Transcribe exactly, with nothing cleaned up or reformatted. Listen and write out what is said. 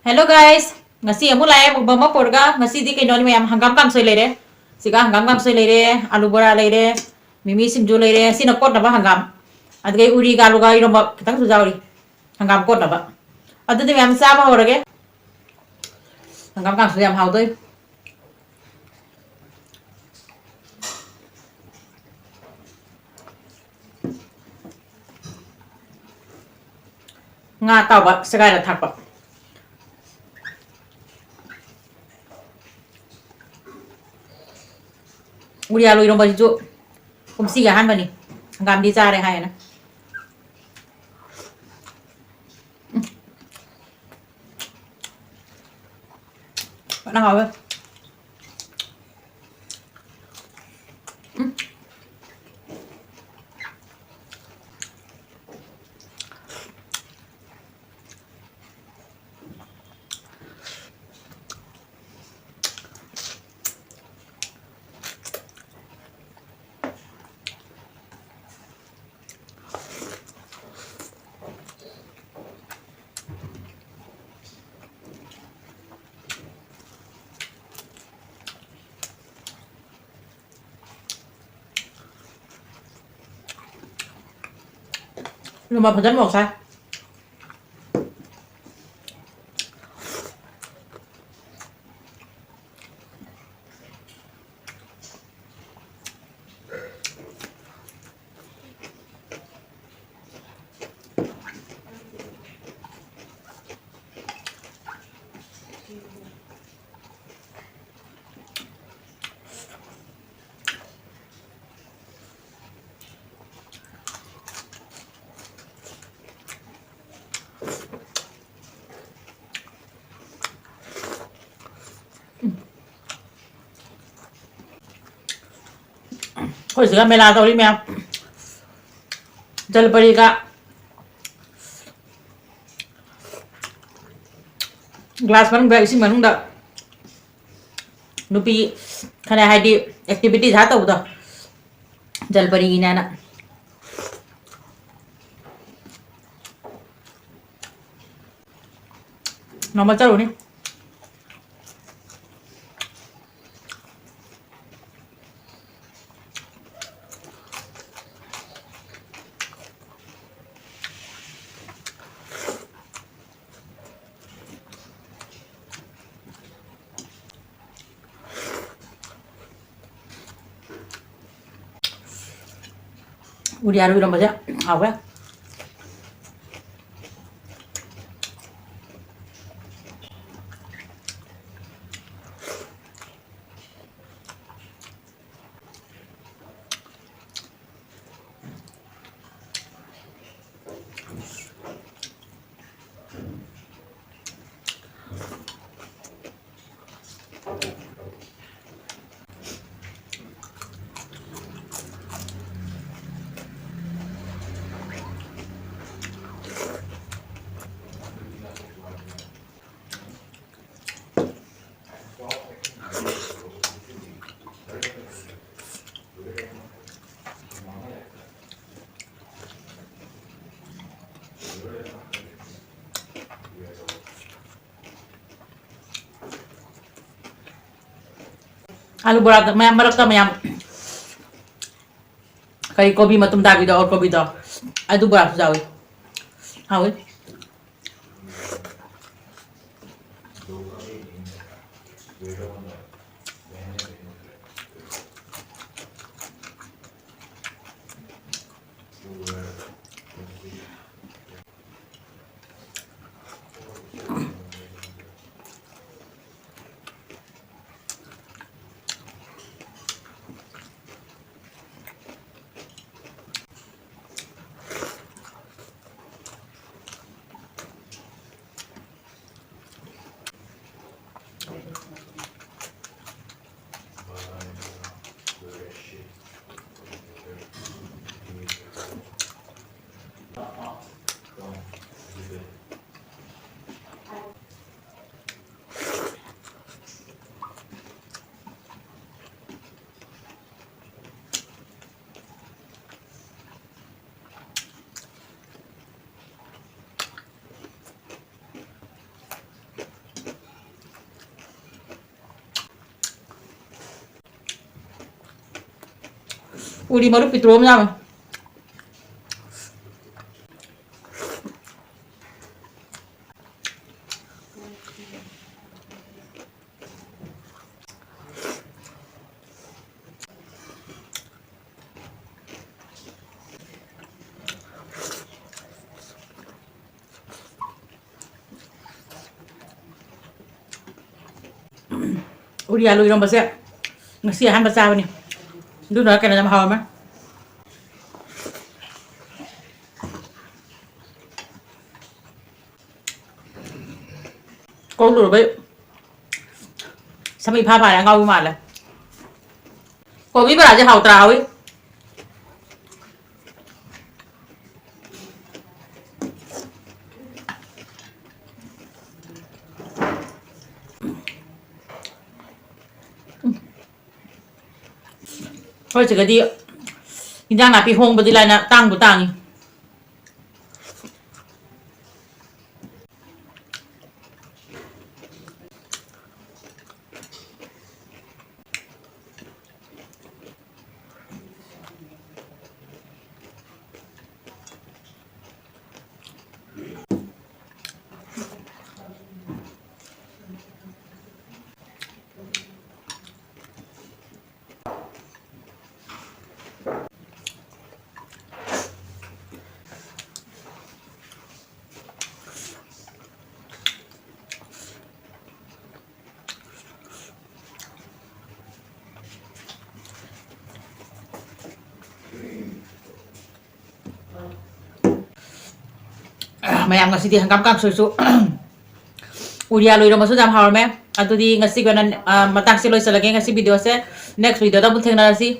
Hello guys, ꯉꯁꯤ ꯑꯃꯨꯛ ꯂꯥꯛꯑꯦ mukbang ꯑꯃ ꯄꯨꯔꯒ꯫ ꯉꯁꯤꯗꯤ ꯀꯩꯅꯣꯅꯤ ꯃꯌꯥꯝ, ꯍꯪꯒꯥꯝ ꯀꯥꯡꯁꯣꯏ ꯂꯩꯔꯦ꯫ ꯁꯤꯒ ꯍꯪꯒꯥꯝ ꯀꯥꯡꯁꯣꯏ ꯂꯩꯔꯦ, ꯑꯂꯨ ꯕꯣꯔꯥ ꯂꯩꯔꯦ, ꯃꯤꯃꯤ ꯁꯤꯡꯖꯨ ꯂꯩꯔꯦ꯫ ꯁꯤꯅ ꯀꯣꯠꯅꯕ ꯍꯪꯒꯥꯝ, ꯑꯗꯨꯒ ꯎꯔꯤꯒ ꯑꯂꯨꯒ ꯏꯔꯣꯝꯕ ꯈꯤꯇꯪꯁꯨ ꯌꯥꯎꯔꯤ, ꯍꯪꯒꯥꯝ ꯀꯣꯠꯅꯕ꯫ ꯑꯗꯨꯗꯤ ꯃꯌꯥꯝ ꯆꯥꯕ ꯍꯧꯔꯒꯦ꯫ ꯍꯪꯒꯥꯝ ꯀꯥꯡꯁꯣꯏ ꯌꯥꯝ ꯍꯥꯎꯗꯣꯏ꯫ ꯉꯥ ꯑꯇꯥꯎꯕ ꯁꯦꯒꯥꯏꯔ ꯊꯥꯛꯄ꯫ ꯎꯔꯤꯌꯥ ꯂꯣꯏꯔꯣꯝꯕꯁꯤꯁꯨ ꯀꯨꯝꯁꯤꯒꯤ ꯑꯍꯥꯟꯕꯅꯤ, ꯍꯪꯒꯥꯝꯗꯤ ꯆꯥꯔꯦ ꯍꯥꯏꯌꯦꯅ꯫ ꯎꯝ꯫ ꯐꯖꯅ ꯍꯥꯎꯋꯦ꯫ ꯎꯝ꯫ ꯏꯔꯣꯝꯕ ꯐꯖꯅ ꯃꯣꯔꯣꯛ ꯁꯥꯏ꯫ ꯑꯩꯈꯣꯏ ꯁꯤꯗ ꯃꯦꯂꯥ ꯇꯧꯔꯤ ꯃꯌꯥꯝ꯫ ꯖꯜꯄꯔꯤꯒ glass ꯃꯅꯨꯡꯗ, ꯏꯁꯤꯡ ꯃꯅꯨꯡꯗ ꯅꯨꯄꯤ ꯈꯔ, ꯍꯥꯏꯗꯤ, activity ꯁꯥ ꯇꯧꯕꯗꯣ, ꯖꯜꯄꯔꯤꯒꯤꯅꯦꯅ꯫ ꯅꯣꯡꯃ ꯆꯠꯂꯨꯅꯤ꯫ ꯎꯔꯤꯌꯥꯔ ꯏꯔꯣꯝꯕꯁꯦ ꯍꯥꯎꯋꯦ꯫ ꯑꯥꯂꯨ ꯕꯣꯔꯥꯗ ꯃꯌꯥꯝ, ꯃꯔꯛꯇ ꯃꯌꯥꯝ ꯀꯔꯤ, ꯀꯣꯕꯤ ꯃꯇꯨꯝ ꯇꯥꯕꯤꯗꯣ, ꯑꯣ, ꯀꯣꯕꯤꯗꯣ, ꯑꯗꯨ ꯕꯣꯔꯥꯁꯨ ꯌꯥꯎꯏ, ꯍꯥꯎꯏ꯫ ꯎꯔꯤ ꯃꯔꯨ ꯄꯤꯇ꯭ꯔꯣ ꯑꯃ ꯌꯥꯎꯋꯦ꯫ ꯎꯔꯤ ꯑꯂꯨ ꯏꯔꯣꯝꯕꯁꯦ ꯉꯁꯤ ꯑꯍꯥꯟꯕ ꯆꯥꯕꯅꯤ꯫ ꯑꯗꯨꯅ ꯀꯩꯅꯣ ꯌꯥꯝ ꯍꯥꯎꯔꯝꯃꯦ꯫ ꯀꯣꯛ ꯂꯨꯔꯕꯩ ꯁꯝ ꯏꯐꯥ ꯐꯥꯔꯦ, ꯑꯉꯥꯎꯕꯤ ꯃꯥꯜꯂꯦ꯫ ꯀꯣꯕꯤ ꯕꯔꯥꯁꯦ ꯍꯥꯎꯇ꯭ꯔꯥ? ꯍꯥꯎꯏ꯫ ꯑꯩꯈꯣꯏ ꯁꯤꯒꯗꯤ ꯏꯟꯖꯥꯡ ꯅꯥꯄꯤ ꯍꯣꯡꯕꯗꯤ ꯂꯥꯏꯅ ꯇꯥꯡꯕꯨ ꯇꯥꯡꯉꯤ꯫ ꯃꯌꯥꯝ, ꯉꯁꯤꯗꯤ ꯍꯪꯒꯥꯝ ꯀꯥꯡꯁꯣꯏꯁꯨ ꯎꯔꯤ ꯑꯂꯨ ꯏꯔꯣꯝꯕꯁꯨ ꯌꯥꯝ ꯍꯥꯎꯔꯝꯃꯦ꯫ ꯑꯗꯨꯗꯤ ꯉꯁꯤꯒꯤ ꯑꯣꯏꯅ, ꯑ, ꯃꯇꯥꯡꯁꯤ ꯂꯣꯏꯁꯤꯜꯂꯒꯦ꯫ ꯉꯁꯤ video ꯁꯦ next video ꯗ ꯑꯃꯨꯛ ꯊꯦꯡꯅꯔꯁꯤ꯫